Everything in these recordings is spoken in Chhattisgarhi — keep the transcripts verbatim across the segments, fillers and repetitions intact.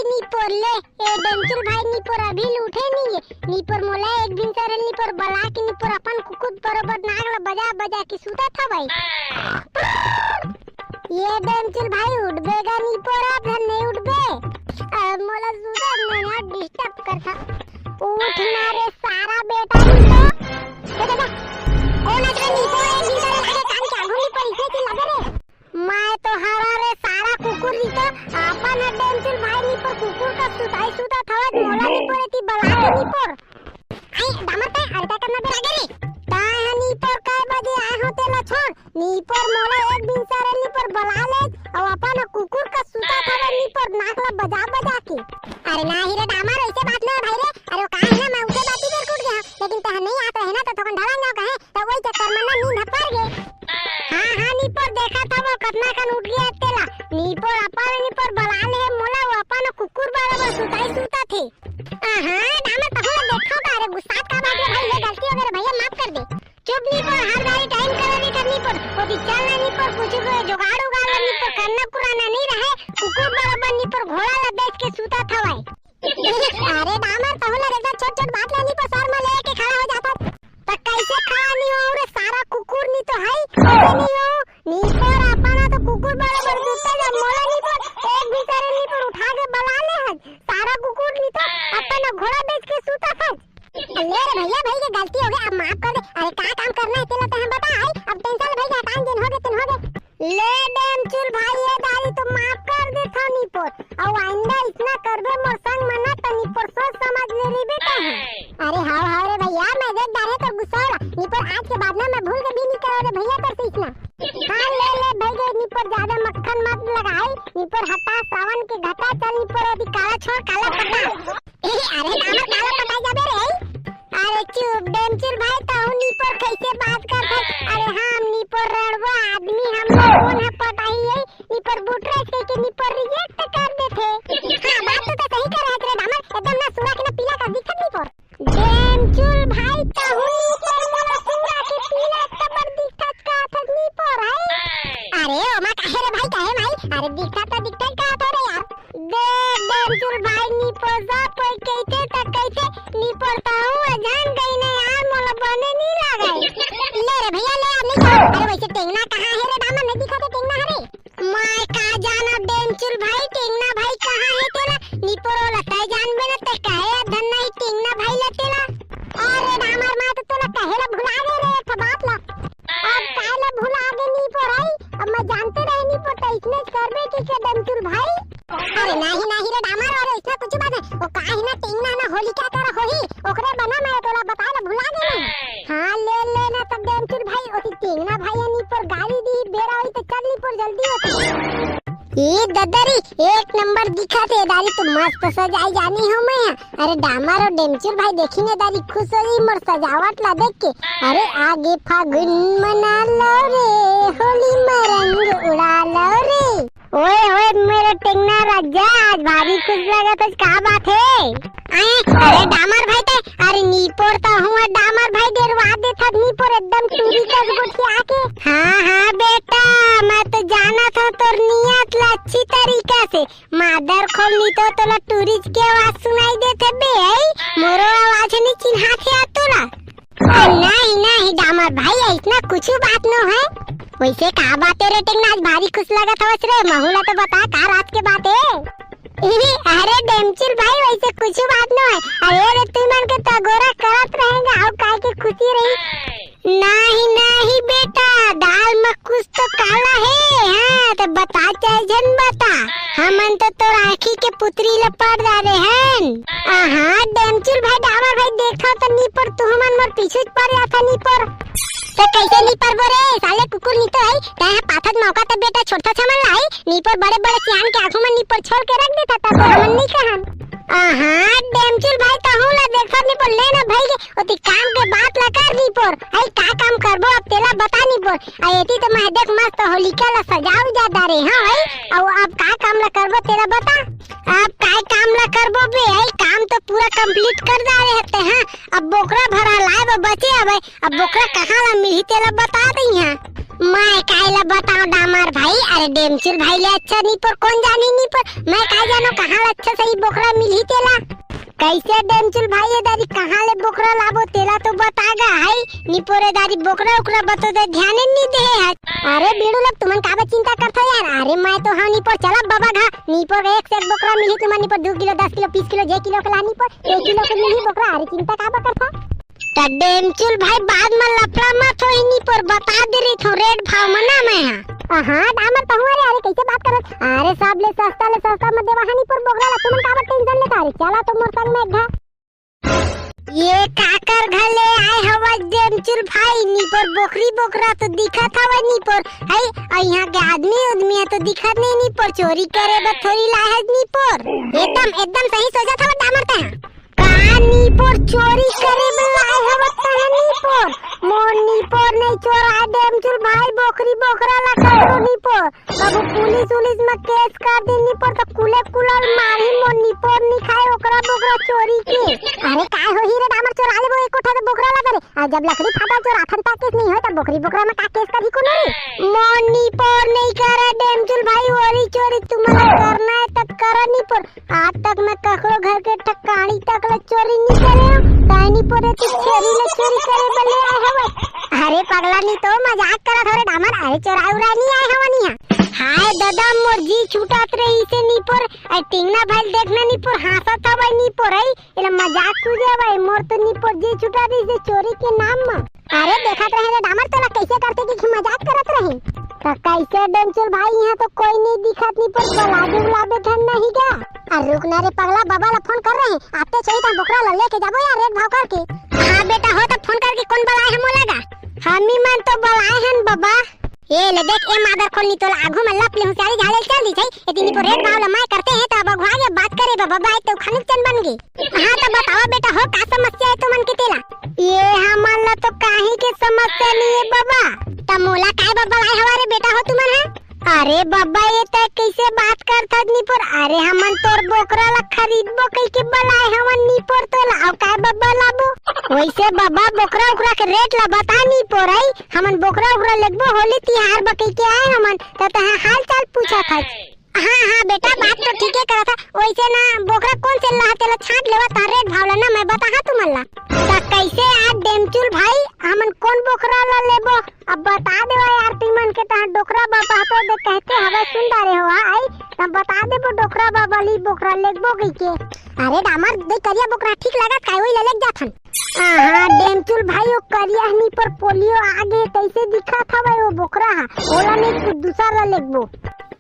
निपोर ले, ए डेमचुल भाई निपोर अभी ले उठे नइ हे। निपोर मोला एक भिनसर ले निपोर बला के निपोर अपन कुकुर बरोबर नाक ला बजा बजा के सुतत हवय। ए डेमचुल भाई उठबे गा निपोर, अब नइ उठबे। अ, मोला सुतत नइ ना disturb करथा। उठ ना रे सारा बेटा निपोर। ए दादा, कोन अतका निपोर एक भिनसर ले आगे कान के आघू निपोर इसने चिल्लागे रे। मैं तो हरा रे सारा कुकुर निपोर, अपन ह डेमचुल भाई निपोर कुकुर कस सुताई सुतत हवय, मोला निपोर एती बला के निपोर। आई, डामर तैं, अरे तैं कतना बेर आगे रे? तैं ह निपोर कै बजे आए हो तेला छोड़। निपोर मोला एक भिनसर ले निपोर बला ले, अउ अपन ह कुकुर कस सुतत हवय निपोर नाक ला बजा बजा के। अरे नाही रे डामर, ऐसे बात नइ हे भाई रे। अरे वो का हे ना, मैं उठे बाती बेर के उठ गे हंव, लेकिन तैं ह नइ आत रहे ना, त थोकन ढलान जाव कहे, त वही चक्कर में ना नींद ह पर गे। हाँ, हाँ, निपोर देखत हवं कतना कन उठ गे तेला। निपोर अपन निपोर बला ले हे मोला, वो अपन कुकुर बरोबर सुताई सुतत हे। आहा, डामर तहूं ला देखथव का रे, गुस्सात का बात हे भाई, ले गलती हो गे रे भैया, माफ कर दे। चुप निपोर, हर बारी time करा रे कर निपोर, ओती चल ना निपोर, कुछु के जुगाड़ उगाड़ ला निपोर, करना पुराना नइ रहे, कुकुर बरोबर निपोर घोड़ा ला बेच के सुतत हवय। अरे डामर, तहूं ला एकदम छोट-छोट बात ला निपोर सर में लेके खड़ा हो जाथस। त कैसे खड़ा नइ हों रे, सारा कुकुर नइ तो हंव, कैसे नइ हों? निपोर अपन तो कुकुर बरोबर जूता जब मोला निपोर, एक भिनसर ले निपोर उठा के बला ले हस। सारा कुकुर नइ तो अपन घोड़ा बेच के सुतत हस। ले रे भैया, भाई के गलती हो गे, अब माफ कर दे। अरे का काम करना हे तेला तैं ह बता, आई? अब tension ले भाई के हटान, जेन हो गे तेन हो गे। ले डेमचुल भाई, ए दारी तो माफ कर देथंव निपोर। अउ आइंदा अइसना करबे मोर संग म ना त निपोर सोच समझ ले रहिबे तैं ह। अरे हव हव रे भैया, मैं देख डारे तोर गुस्सा ला। निपोर आज के बाद ना मैं भूल के भी नइ करंव रे भैया तोर से अइसना। हाँ ले ले भाई गे निपोर, जादा मक्खन मत लगाई। निपोर हटा सावन के घटा, चल निपोर ओती काला छोड़, काला पटा। अरे डामर काला पटाय जाबे रे। अरे चुप डेमचुल भाई, तहूं निपोर कैसे बात करथस? अरे हम निपोर रड़वा आदमी, हमला कोन ह पटाही हे? निपोर बुटरा कहिके निपोर reject कर देथे। हाँ, बात तो तैं सही कहे हस रे डामर, एकदम ना सुरा के ना पीला कर दिखत निपोर। डेमचुल भाई, तहूं निपोर मोला सुरा के पीला कबर दिखत का थस निपोर हे? अरे ओमा काहे रे भाई, काहे भाई? अरे दिखत त दिखत का थो रे यार। दे, डेमचुल भाई निपोर, सब कोई कहिथे त कहिथे निपोर, तहूं अझन गई ने यार, मोला बने नइ लागय। ले रे भैया ले, अब नइ कहा। अरे वैसे टेंगना कहाँ हे रे डामर, नइ दिखत हे टेंगना हरे। मैं का जानंव डेमचुल भाई, टेंगना भाई कहाँ हे तेला? निपोर ओला तैं जानबे ना, तैं कहे अधन नहीं टेंगना भाई ला तेला। अरे डामर, मैं तो तोला कहे ला भुला गे रे, एक ठो बात ला। अब काहे ला भुला गे निपोर भाई? अब मैं जानते रहे निपोर, तैं अइसने करबे कहिके डेमचुल भाई। अरे नाही नाही रे डामर, अरे अइसना कुछु बात नहीं। वो का हे ना टेंगना ना होलिका करा होही, ओकरे बर ना मैं तोला बताय ला भुला गे ना। हाँ ले ले ना तब डेमचुल भाई, ओती टेंगना भाई ह निपोर गारी दिही, बेरा होही त चल निपोर जल्दी होती। ए ददरी, एक नंबर दिखत हे दारी, तो मस्त सजाई जानी हो मैं। अरे डामर अउ डेमचुल भाई देखिन ए दारी, खुश हो जाही मोर सजावट ला देख के। अरे आगे फागुन मना लो रे, होली में रंग उड़ा लो रे। ओए ओए मेरे टेंगना राजा, आज भारी खुश लगत हस, का बात हे? आए, अरे डामर भाई तैं, अरे निपोर तहूं ह डामर भाई, डेरवा देथस निपोर एकदम टूरी कस गोठिया के। हाँ हाँ बेटा, मैं तो जानत हंव तोर नियत ला अच्छी तरीका से। मादर खोल, नइ तो तोला टूरी के आवाज सुनाई देथे बे, आई? मोरो आवाज नइ चिन्हात हे तोला। अ, नहीं, नहीं, डामर भाई, अइसना कुछु बात नो हे। वैसे का बात हे रे टेंगना, आज भारी खुश लगत हवस रे, महू ला तो बता, का राज के बात हे? अरे डेमचुल भाई, वैसे कुछु बात नो हे। अरे रे, तुमन के तो अगोरा करत रहेंगे, अउ काय के खुशी रही? नहीं, नहीं बेटा, दाल में कुछ तो काला हे, हाँ, त बता चाहे झन बता, हमन तो तोर आँखी के पुतरी ला पड़ डारे हन। आहा, डेमचुल भाई, डामर भाई, देखथव त निपोर तुहमन मोर पीछू पड़ जाथा निपोर। त कैसे नइ परबो रे, साले कुकुर नइ तो हे, तैं ह पाथत मौका त बेटा छोड़थस हमन ला, आई? निपोर बड़े बड़े सियान के आँखों में निपोर छोल के रख देथा, त तो हमन नइ कहन। आहा, डेमचुल भाई, तहूं ला देखथस निपोर, ले ना भाई के ओती काम के बात ला कर निपोर। आई का काम करबो अब तेला बता निपोर। आ एती तो मैं देख मस्त होलिका ला सजाव जा डारे हंव, आई? अउ अब का काम ला करबो तेला बता। अब काय काम ला करबो बे, आई काम तो पूरा complete कर डारे हते, हाँ? अब बोकरा भरा लाए बर बचे हवय, अब बोकरा कहाँ ला मिलही तेला बता दई, हाँ? मैं काय ला बताओ डामर भाई, अरे डेमचुल भाई ले अच्छा निपोर कोन जानी निपोर, मैं काय जानो कहाँ ला अच्छा सही बोकरा मिलही तेला। कैसे डेमचुल भाई ये दारी कहाँ ले बोकरा लाबो तेला तो बता गा है निपोर, ये दारी बोकरा उकरा बतो दे ध्यान नहीं दे है। अरे बीड़ू लोग तुमन काबर चिंता करथो यार, अरे मैं तो हाँ निपोर चला बाबा घा, निपोर एक से एक बोकरा मिलही तुमन निपोर दो किलो दस किलो बीस किलो जे किलो के ला निपोर एक किलो के मिलही बोकरा, अरे चिंता काबर करथो। त डेमचुल भाई बाद में लफड़ा मत होही निपोर, बता दे रही थो रेट भाव में ना मैं हाँ। हाँ डामर तहु अरे, अरे कैसे बात करत, अरे सब ले सस्ता ले सस्ता मत देवा हाँ निपोर बोकरा ला, तुमन काबर टेंशन लेता, अरे चला तो मोर संग में एक घा। ये काकर घले आए हवा डेमचुल भाई, निपोर बोकरी बोकरा तो दिखत हवा निपोर, है और यहाँ के आदमी उदमी है तो दिखत नहीं निपोर, चोरी करे बर थोड़ी लाए निपोर। एकदम एकदम सही सोचा था डामर तैं। का निपोर चोरी करे बर लाए हवा तैं निपोर? मोर निपोर नहीं चोरा डेमचुल भाई, बोकरी बोकरा ला करो निपोर। कभू पुलिस उलिस में केस कर दे निपोर त कुले कुलल मारही मोर निपोर नी खाए ओकरा बोकरा चोरी के। अरे काय होही रे डामर चोरा लेबो एको ठा बोकरा ला करे। आ जब लकड़ी फाटा चोराथन ता केस नहीं होय त बोकरी बोकरा में का केस करही कोनो रे? मोर निपोर नहीं करे डेमचुल भाई ओरी चोरी तुमन करना है त करा निपोर। आज तक मैं ककरो घर के ठकानी तक ले चोरी नहीं करे हूँ। ताई निपोर तू चोरी ले चोरी करे बले आए हवे। अरे पगला नहीं तो मजाक करत हवे डामर, अरे चोरा उरा नहीं आए हवा नहीं। हाय दादा मोर जी छूटत रही से निपोर, ए टिंगना भाई देखना निपोर हांसत हवे निपोर है, एला मजाक सूझे हवे, मोर तो निपोर जी छूटत रही से चोरी के नाम में। अरे देखत रहे रे डामर तोला कैसे करते कि मजाक करत रही। त कैसे डेमचुल भाई यहाँ तो कोई नहीं दिखत निपोर, बुलाबे उलाबे धन नहीं गा। अरे रुक ना रे पगला, बाबा ला फोन कर रहे, आते चाहिए त बोकरा ला लेके जाबो यार रेट भाव करके। हाँ बेटा हो त फोन करके कोन बुलाए हम बोलेगा? हमी मन तो बुलाए हन बाबा। ए ले देख ए मादर खोलनी तोला आघू में लप ले हुसियारी झाले चल दी छै। ए दिन को रेट भाव ला मैं करते हैं त अब अगुआ के बात करे बाबा बाई तो खानुक चन बन गई। हाँ त बताओ बेटा हो का समस्या है तुमन के तेला? ये हमन ला तो काहे के समस्या नहीं है बाबा। त मोला काय बाबा लाए हवा रे बेटा हो तुमन है? अरे बाबा ये तय कैसे बात करथस निपोर? अरे हमन तोर बोकरा ला खरीदबो कह के बुलाए हवन निपोर तोला, अउ काय बाबा लाबो? वैसे बाबा बोकरा उकरा के रेट ला बता निपोर आई, हमन बोकरा उकरा लेगबो होली तिहार बर कह के आए हमन, त तहा हाल चाल पूछत हस। हाँ हाँ बेटा बात तो ठीक है करत है। वैसे ना बोकरा कोन से ला तेला छांट लेवा ता रेट भाव ला ना मैं बता हाँ तुमन ला। त कैसे आज डेमचुल भाई हमन कोन बोकरा ला लेबो? अब बता देवा यार तुमन के तहा डोकरा बाबा तो दे कहते हवे सुन डारे हो आई। त बता देबो डोकरा बाबा ली बोकरा लेगबो कह के। अरे डामर दे करिया बोकरा ठीक लागत काय वही ला लेग जाथन। हाँ डेमचुल भाई वो करिया निपोर पोलियो आगे कैसे दिखत हवे वो बोकरा हा, ओला नहीं कुछ दूसरा ला लेगबो।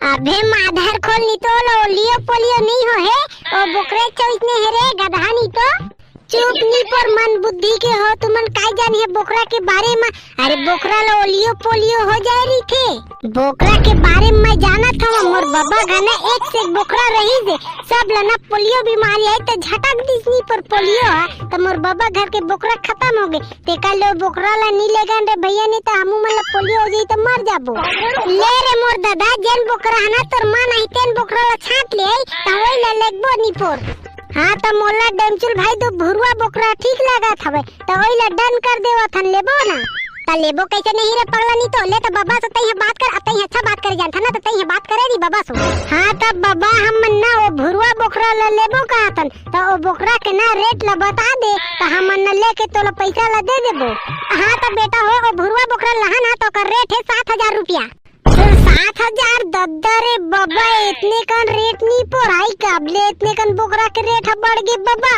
अबे माधर खोल नी तो लो लियो पोलियो नहीं हो है, ओ बोकरे चोइस ने है रे गधा नी तो। चुप निपोर मन बुद्धि के हो तुमन काय जानी है बोकरा के बारे में। अरे बोकरा ला ओलियो पोलियो हो जाए रही थे। बोकरा के बारे में मैं जानत हूँ मोर बाबा घना एक से एक बोकरा रही से सब ला ना पोलियो बीमारी आई तो झटक दिस निपोर पोलियो है तो मोर बाबा घर के बोकरा खत्म हो गए। तेकर ले ओ बोकरा ला नी लेगन रे भैया, नी त हमू मन ला पोलियो हो जाई त मर जाबो। ले रे मोर दादा, जेन बोकरा हना तोर मन आही तेन बोकरा ला छांट ले, त ओई ला लेगबो निपोर। हाँ त मोला डेमचुल भाई दो भुरुआ बोकरा ठीक लागत हवे, त ओई ला डन कर देवत हन, लेबो ना? त लेबो कैसे नहीं रे पगला, नी तो ले त बाबा से तैं बात कर, अब तैं अच्छा बात करे जानथा ना, त तैं बात करे री बाबा से। हाँ त बाबा हम मन ना ओ भुरुआ बोकरा ला लेबो कहत हन, त ओ बोकरा के ना रेट ला बता दे, त हमन न लेके तोला पैसा ला दे देबो। हाँ त बेटा हो, ओ भुरुआ बोकरा लहन हा त ओकर रेट है सात हजार रुपया। सात हजार? दद्दा रे बाबा, इतने कन रेट नी पोराई, काबले इतने कन बोकरा के रेट ह बढ़ गे बाबा।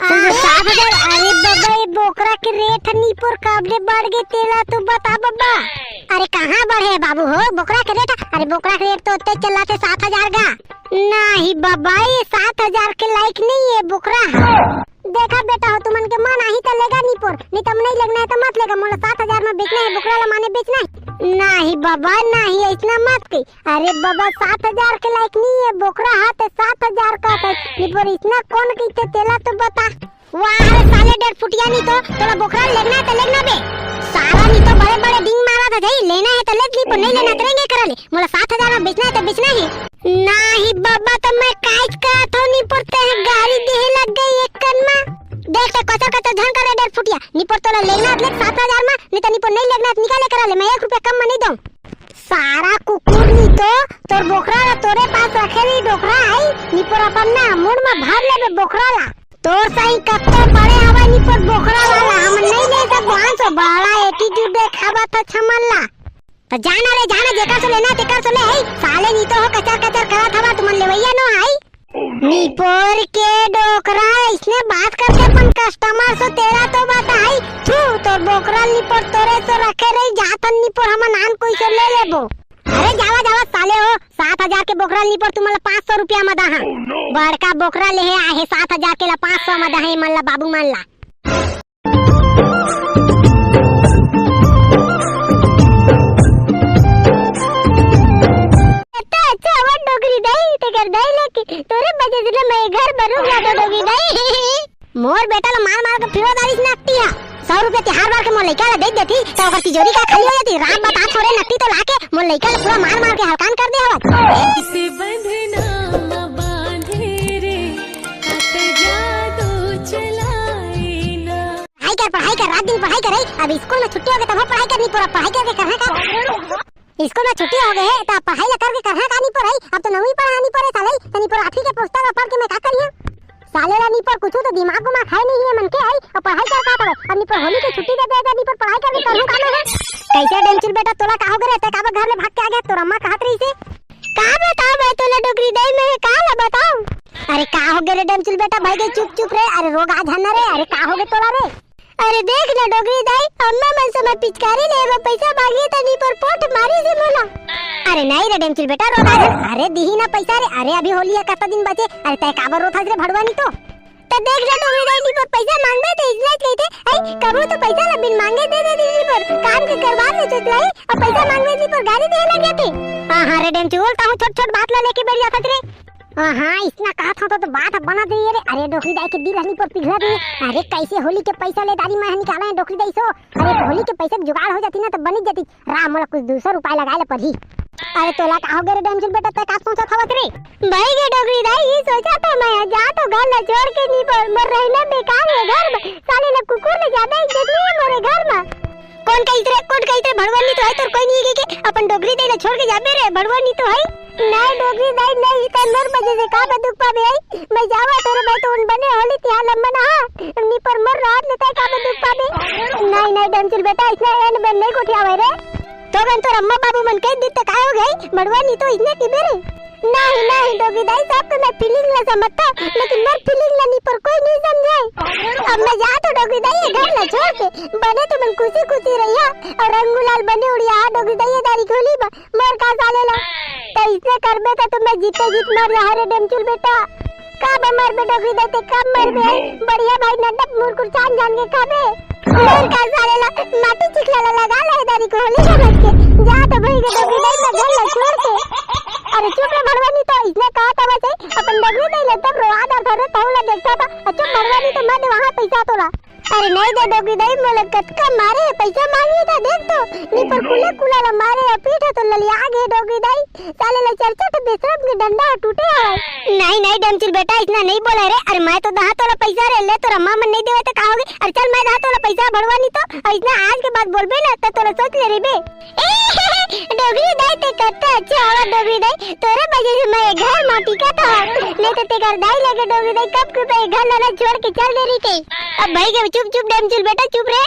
अरे सात हजार? अरे बाबा, ये बोकरा के रेट ह नी पोर, काबले बढ़ गे तेला तू बता बाबा। अरे कहाँ बढ़े बाबू हो बोकरा के रेट? अरे बोकरा के रेट तो उत्ते चला थे सात हजार गा। नहीं बाबा, ये सात हजार के लायक नहीं है बोकरा। देखा बेटा हो, तुमन के मन आही त लेगा निपोर, नहीं त नहीं लेगना है त मत लेगा। मोला सात हजार में बेचना है बोकरा ला, माने बेचना है। नहीं बाबा नहीं, ऐसना मत कही। अरे बाबा, सात हजार के लायक नहीं है बोकरा हा, त सात हजार का था निपोर, ऐसना कौन कहिथे तेला तो बता। वाह रे साले डेढ़ फुटिया, नी तो तोला बोकरा लेगना है त लेगना बे। साला नी तो बड़े बड़े डिंग मारा था जाई, लेना है त ले निपोर, नहीं लेना त रेंगे करा ले। मोला सात हजार में बेचना है त बेचना है। नाही बाबा, त मैं काइच कहत हूँ निपोर, ते गारी देहे लग गई एक कन मा। देख ते कचर कचर झन करे डेढ़ फुटिया। निपोर तोला लेगना है त ले सात हजार मा, नहीं त निपोर नहीं लेगना है त निकाले करा ले, मैं एक रुपया कम मा नहीं दूँ। सारा कुकुर नी तो, तोर बोकरा ला तोरे पास रखे रही डोकरा आई, निपोर अपन ना मुड़ में भर लेबे बोकरा ला। तोर सही कत्ते पड़े हवय निपोर बोकरा वाला, हम नहीं ले सकबो, आन सो बड़ा एटीट्यूड देखावत ह छमन ला। त जाना रे जाना, जेकर से लेना तेकर से ले, हई साले नी तो हो कचर कचर करत हवा, तुमन लेवैया नो हई। निपोर के डोकरा, इसने बात करके अपन कस्टमर से तेरा तो बताई, थू, तोर बोकरा निपोर तोरे से रखे रही, जातन निपोर हमन आन कोई से ले लेबो। अरे जावा जावा साले हो, सात हजार के बोकरा निपोर तुमन ला पाँच सौ रुपया म दहा। बड़का बोकरा लेहे आहे सात हजार के ला पाँच सौ म दहा, मन ला बाबू मन ला। अत्ता अच्छा हवा डोकरी दाई, तेकर दाई लेके तोरे बजे से ना मैं घर बनूंगा तो डोकरी दाई। मोर बेटा ला मार मार के फिरो दारी से नकटी हा। सौ रुपया तिहार बार के मोर लइका ला दे देती, त ओकर तिजोरी का खाली हो जाती। रात बता छोड़े नकटी तो लाके मोर लइका ला पूरा मार मार के हलकान कर दे हवत। इसे बंधना न बांधे रे, कत जादू चलाए ना। पढ़ाई कर, पढ़ाई कर, रात दिन पढ़ाई करे। अब स्कूल में छुट्टी हो गई तब पढ़ाई करनी पड़ा, पढ़ाई करके करना का? स्कूल में छुट्टी हो गई है तो अब पढ़ाई ला करके करना का निपोर? अब तो नवी पढ़ानी पड़े साले, तो निपोर आठवीं के पुस्तक में पढ़ के मैं का करिए? साले ला निपोर कुछ तो दिमाग उमाग है नहीं है मन के आई, और पढ़ाई कर का करो? अब निपोर होली की छुट्टी दे दे, निपोर पढ़ाई करके करूँ का मैं? कैसे डेमचुल बेटा तोला का हो गए रहते, काबर घर ले भाग के आ गया? तोर अम्मा कहत रही से का बताओ मैं तोला डोकरी दाई, मैं का ला बताओ? अरे का हो गए रे डेमचुल बेटा, भाई गए चुप चुप रे, अरे रोग आ जाना रे, अरे का हो गए तोला रे? अरे देख ना डोकरी दाई, अम्मा मन से मैं पिचकारी ले वो पैसा मांगी त निपोर पोठ मारी से मोला। अरे नहीं रे डेमचुल बेटा, रोग आ जाना, अरे दिही ना पैसा रे, अरे अभी होली है कत्ता दिन बचे, अरे तय काबर रोथस रे भड़वा नी तो। त देख ना डोकरी दाई निपोर पैसा मांगबे त इसने कहिथे, आई कबो तो पैसा ला बिन मांगे दे दे निपोर, काम के करवा में चुटलाई, अब पैसा मांगबे निपोर गाली दे लग जाते। हाँ हाँ रे डेमचुल, ताहू छोट छोट बात ला लेके बैठ जाथस रे। हाँ, इसना कहत हव तो, तो बात अब बना दे रे। अरे डोकरी दाई के दिल हनी पर पिघला दे। अरे कैसे होली के पैसा ले दारी मैं निकाला है डोकरी दाई सो। अरे होली के पैसे के जुगाड़ हो जाती ना तो बनी जाती। राम मोला कुछ दूसर उपाय लगाए ला पड़ही। अरे तोला का हो गए रे डेमचुल बेटा, तै का सोचत हवस रे? भाई के डोकरी दाई ये सोचा था मैं, जा तो घर ला छोड़ के निपोर, मोर रहना बेकार है घर में। साले ला कुकुर ले ज्यादा इज्जत नहीं है मोरे घर में। कौन कहित रे, कौन कहित रे, भड़वा नी तो है तोर कोई नहीं है के, अपन डोकरी दाई ला छोड़ के जाबे रे, भड़वा नी तो है। नहीं डोकरी दाई नहीं, इतन मोर बजे से का बे दुख पाबे आई, मैं जावा तोरे भाई तो उन बने होली तिहार लंबा ना, निपोर मोर रात लेता है का बे दुख पाबे। नहीं नहीं डेमचुल बेटा, इसने एन बेन नहीं गोठियावे रे। तो गन तोर अम्मा बाबू मन कह दित का हो गई, भड़वा नी तो इसने टिबे रे। नहीं नहीं डोकरी दाई, सबके मैं फीलिंग ला समझता, लेकिन मोर फीलिंग ला निपोर कोई नहीं समझे। अब मैं जा तो डोकरी दाई ये घर ला छोड़ के, बने तुमन खुशी खुशी रहिया और रंग गुलाल बने उड़िया। हाँ डोकरी दाई ये दारी खोली बा, मोर का साले ला। तो इसने करबे तो तुम्हें जीते जीत मर जा रे डेमचुल बेटा। का बे मरबे डोकरी दाई, तै कब मरबे? बढ़िया भाई नड्डा मुरकुर छान जान के खाबे। मोर का साले ला माटी चिखला ला लगा ले दारी को होली समझ के। जा तो भाई के डोकरी दाई मैं घर ला छोड़ के। अरे चुप रे भड़वा नी तो, इसने कहा था वैसे अपन डोकरी दाई ला तब रोआ दा था रे, तहू ला देखता था। अच्छा भड़वा नी तो मैं दे वहाँ पैसा तोला। अरे नहीं दे डोकरी दाई, मोला कतका मारे, पैसा मांगी था देख तो। निपोर कुले कुला ला मारे, या पीठ तो ललिया गे डोकरी दाई। साले ला चरचट बेशरम के डंडा टूटे है। नहीं नहीं डेमचुल बेटा, इतना नहीं बोला रे। अरे मैं तो दहा तोला पैसा रे, ले तोर अम्मा मन नहीं देवे तो का होगे? अरे चल मैं दहा तोला पैसा भड़वा नी तो, और इतना आज के बाद बोलबे ना तो तोला सोच ले रे बे। डोकरी दाई तै कत्ता अच्छा हवा डोकरी दाई, तोरे वजह से मैं ये घर मा टिकत हव, नहीं तो तेकर दाई लगे डोकरी दाई कब के मैं ये घर ला छोड़ के चल दे रही के। अब भाई के चुप चुप डेमचुल बेटा चुप रे।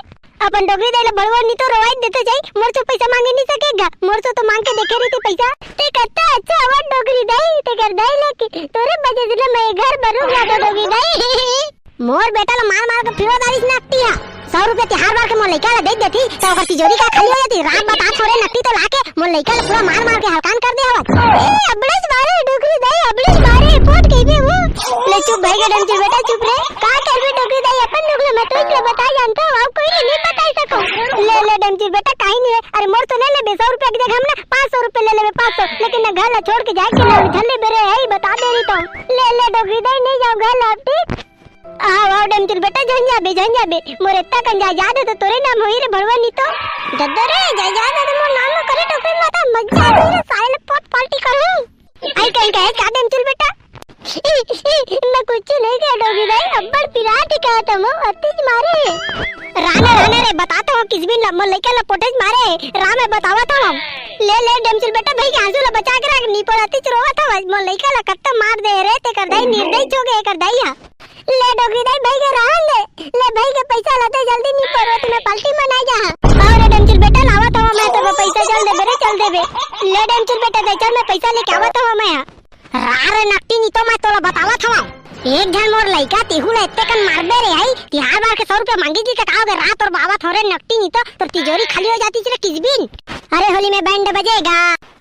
अपन डोकरी दाई ला भड़वा नी तो रोवाई देते जाई, मोर से पैसा मांगे नहीं सकेगा, मोर से तो मांग के देखे रही थी पैसा। तै कत्ता अच्छा हवा डोकरी दाई, तेकर दाई लेके तोरे वजह से ना मैं ये घर बनूंगा तो डोकरी दाई। मोर बेटा ला मार मार के फिरो दारी से नकटी हा। सौ रुपया तिहार बार के मोर लइका ला दे देती, तो ओकर तिजोरी का खाली हो जाती। रात बता छोड़े नकटी तो लाके मोर लइका ला पूरा मार मार के हलकान कर दे हवत। ए, अबड़स मारे डोकरी दाई, अबड़स मारे, पोट कहिबे वो। ले चुप भाई के डमचू बेटा, चुप रे। का करबे डोकरी दाई, अपन लोग ला मैं तो इतने बता जानता हूँ, अब कोई ला नहीं बता सको। ले, ले डमचू बेटा, काई नहीं है। अरे मोर तो नहीं लेबे, सौ रुपया की जगह हम ना पाँच सौ रुपया ले लेबे, पाँच सौ। लेकिन ना घर ला छोड़ के जाए के ना, झल्ले बेरे है, बता दे रही तो। ले, ले डोकरी दाई, नहीं जाओ घर ला अब, ठीक? आओ, आओ, डमचुल बेटा, झन जाबे, झन जाबे। मोर एत्ता कन जायदाद हे तो तोरे नाम होही रे भड़वा नी तो। दद्दो रे, जायदाद हे तो मोर नाम मा करे डोकरी माता, मजा आ रे, साले ला पोट पाल्टी करूँ। आई कहीं कहे का डमचुल बेटा? मैं कुछ नहीं कहे डोगी दाई, अब्बड़ पिरात ही कहा था, मैं अतिज मारे। राना, राना रे, बताता हूँ किस बिन मोर लइका ला पोटेज मारे। राम है, बतावत हूँ हम। ले, ले, डेमचुल बेटा, भाई के आंसू ला बचा के रख, नी पर अतिज रोवत हवस, मोर लइका ला कत्ता मार दे रे, तेकर दाई निर्दयी हो गए, एकर दाई हा। ले डोगी दाई, भाई के रहन दे, ले भाई के पैसा ला दे जल्दी, नी पर ओती में पार्टी मनाए जा। अरे डेमचुल बेटा, लावत हूँ मैं तो पैसा, चल देबे रे, चल देबे। ले डेमचुल बेटा, दे चल, मैं पैसा लेके आवत हूँ मैं। रा रे नकटी नी तो मैं तोला बतावत हवं। एक झन मोर लइका तिहू ला एत्ते कन मारबे रे हई, तिहार बार के सौ रुपया मांगी जी त का होगे, रा तोर बावत हो रे नकटी नी तो तोर तिजोरी खाली हो जाती रे किस बिन। अरे होली में बैंड बजेगा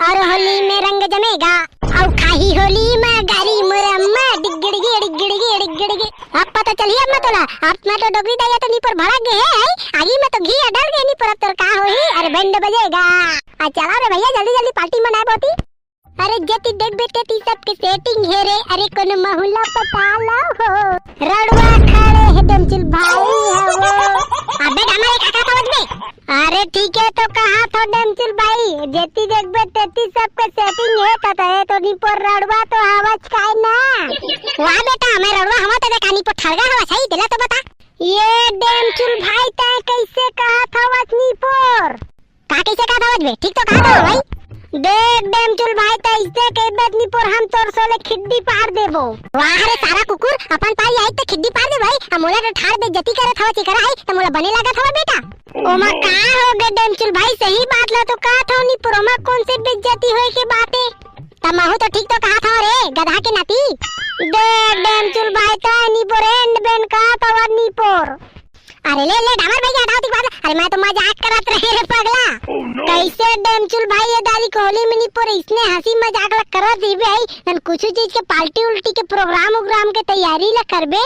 और होली में रंग जमेगा, और खाही होली में गारी मोर अम्मा, डिगड़िगी, डिगड़िगी, डिगड़िगी। अब पता चली अम्मा तोला, अब मैं तो डोगरी दाई तो नी पर भड़क गए है, आगी में तो घी डल गए नी पर अब तोर का होही, अरे बैंड बजेगा। आ चला रे भैया, जल्दी जल्दी पार्टी मनाए बोती। अरे जेती देखबे तेती सबके सेटिंग हे रे, अरे कोनो महुला पता लो हो। रड़वा खड़े हे डेमचुल भाई हे वो। अबे डामर, ये का कहत हवस बे? अरे ठीक है तो कहा थो डेमचुल भाई, जेती देखबे तेती सबके सेटिंग हे, त ये तो नी पर रड़वा तो हवस काय ना। वाह बेटा, मैं रड़वा हवं त देखा नी पर ठड़गा हवस, सही दिला तो बता। ये डेमचुल भाई तय कैसे कहा थवस नी पर? का कैसे कहा थवस बे? ठीक तो कहा था भाई। देख डेमचुल भाई, त इसे कह बात नी पर हम तोर सोले खिड्डी पार देबो। वाह रे सारा कुकुर, अपन पारी आई त खिड्डी पार दे भाई। हम मोला तो ठाड़ बेइज्जती करत हवा चिकरा आई त मोला बने लागत हवा बेटा। ओमा का हो गे डेमचुल भाई, सही बात ला तो कहा था नी पर ओमा कौन से बेइज्जती होए के बात है? त महू तो ठीक तो कहा था रे गधा के नाती। देख डेमचुल भाई, त नी पर एंड बेन कहा था नी पर। अरे ले, ले, डामर भाई के हटाओ, ठीक बात है। अरे मैं तो मजाक करत रहे रे पगला। Oh, no। कैसे डेमचुल भाई ये दारी कोहली में नी पर इसने हंसी मजाक लग करत ही भाई, नन कुछ चीज के पार्टी उल्टी के प्रोग्राम उग्राम के तैयारी ला करबे।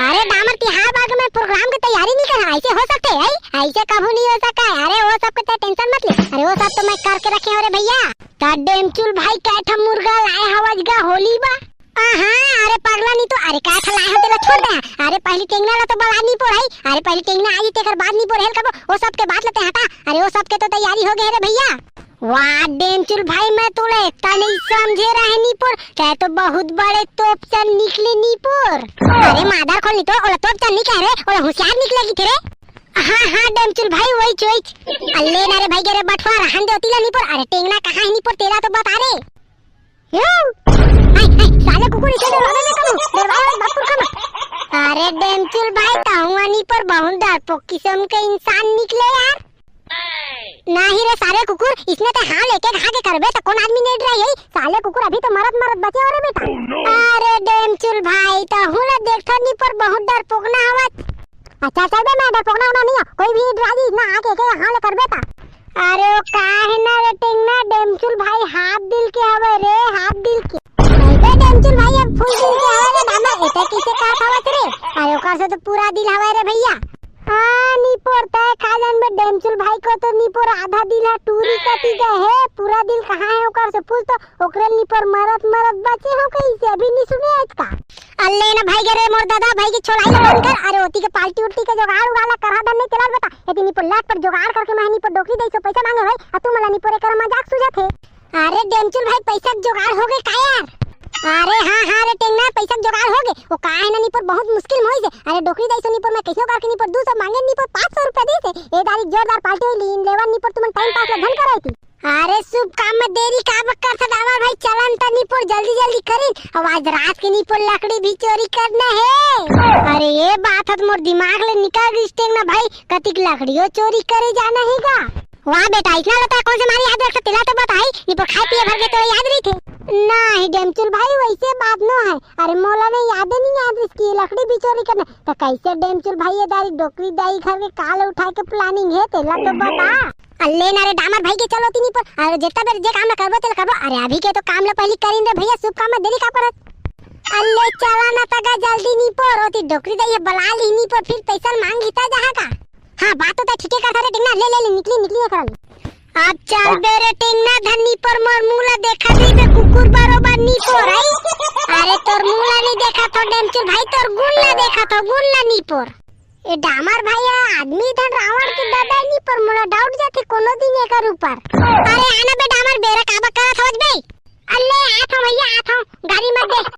अरे डामर तिहार बार के मैं प्रोग्राम के तैयारी नी करा, ऐसे हो सकते है? ऐसे कभू नी हो सका है। अरे वो सब के तो टेंशन मत ले, अरे वो सब तो मैं करके रखे हूँ रे भैया। त डेमचुल भाई कै ठा मुर्गा लाए हवस गा होली बा? आहा, अरे पगला नी तो, अरे का ठा लाए हो तेला छोड़ दे। अरे पहली टेंगना ला तो बला नी पर है। अरे पहली टेंगना आई तेकर बाद नी पर हेल करबो। वो सब के बात ला ते हटा। अरे वो सब के तो तैयारी हो गए रे भैया। वाह डेमचुल भाई, मैं तोला इतना नहीं समझे रहे नी पर, तै तो बहुत बड़े तोपचन निकले नी पर। अरे मादर खोल नी तो, ओला तोपचन नी कह रे, ओला होशियार निकलेगी तेरे। हाँ हाँ डेमचुल भाई, वही चोइच। अल्ले ना रे भाई, गे रे बटवा रहन दे ओती ला नी पर। अरे टेंगना कहाँ है नी पर, तेला तो बता रे। हाय, हाय, साले कुकुर इसे डरवावे में कम, डरवावे में बापुर कम। अरे डेमचुल भाई, तहुआ नी पर बहुत डरपोक किस्म के इंसान निकले यार। नहीं रे साले कुकुर, इसने ते हाँ लेके घा के करबे तो कौन आदमी नहीं डराई? साले कुकुर अभी तो मरत मरत बचे हो रे बेटा। Oh, no। अरे डेमचुल भाई, तहू ला देखथो नी पर बहुत डरपोक ना हवत। अच्छा चल बे, मैं डरपोकना उना नहीं हूँ, कोई भी डरा दी ना आके के हाँ ले करबे ता। अरे वो का है ना रे टेंगना, डेमचुल भाई हाफ दिल के हवे रे, हाफ दिल के। नहीं बे डेमचुल भाई, अब फुल दिल के हवे रे डामर, एते किसे का खावत रे? अरे ओकर से तो पूरा दिल हवे रे भैया। हाँ नी पर तय का जान बे डेमचुल भाई को तो नी पर आधा दिल है टूरी कटी गए है, पूरा दिल कहाँ है ओकर से पूछ तो। ओकरे नी पर मरत मरत बचे हो कहीं से, अभी नी सुने आज का। अल्ले ना भाई गे रे मोर दादा, भाई के छोलाई ला बंद कर। अरे ओती के पार्टी उर्टी के जुगाड़ उगाड़ ला करा धन नहीं चला बता। यदि नी पर लाख पर जुगाड़ करके मैं नी पर डोकरी दे सो पैसा मांगे भाई, आ तू मला नी पर एकर मजाक सुझात है। अरे डेमचुल भाई, पैसा के जुगाड़ हो गए का यार? अरे हाँ हाँ रे टेंगना, पैसा के जुगाड़ हो गए। वो का है ना नी पर बहुत मुश्किल में होई से। अरे डोकरी दे सो नी पर मैं कैसे करके नी पर दो सौ मांगे नी पर पाँच सौ रुपया दे से। ए दारी जोरदार पार्टी होई लीन लेवन नी पर तुमन टाइम पास ला धन कराई थी। अरे शुभ काम में देरी का बक्कर था डामर भाई, चलन त नी पर जल्दी जल्दी करिन। अब आज रात के नी पर लकड़ी भी चोरी करना है। अरे ये बात है तो मोर दिमाग ले निकल गई टेंगना भाई, कतिक लकड़ियों चोरी करे जाना है गा। वाह बेटा, इतना लता कौन से मारी याद रख, तेला तो बताई, नी पर खाए पिए भर के तो याद रही थे। नहीं डेमचुल भाई, वैसे बात नो है। अरे मोला नहीं याद है, नहीं याद इसकी लकड़ी भी चोरी करना। तो कैसे डेमचुल भाई ये दारी डोकरी दाई घर के काल उठाए के प्लानिंग है, तेला तो बता। अल्ले ना रे डामर भाई के चलो तीनी पर, अरे जितना बेर जे काम ला करबो तेला करबो। अरे अभी के तो काम ला पहली करिन रे भैया, शुभ काम में देरी का करत। अल्ले चला ना तगा जल्दी नी पर, ओती डोकरी दाई बला ली नी पर, फिर पैसा मांग हिता जहाँ का। हाँ बात तो तै ठीके करत रे टेंगना, ले ले ले निकली निकली कर। अब चल बे रे टेंगना धन नी पर, मोर मुंह ला देखा दे बे कुकुर बरोबर नी पर आई। अरे तोर मुंह ला नहीं देखा तो डेमचुल भाई, तोर गुण ला देखा तो गुण ला नी पर। ए डामर भाई, ये आदमी धन रावण के ददा नी पर मोला डाउट जाथे कोनो दिन एकर ऊपर। अरे आना बे डामर, बेरा काबर करत हवस बे? अल्ले आत हूँ भैया, आत हूँ, गाड़ी मत दे।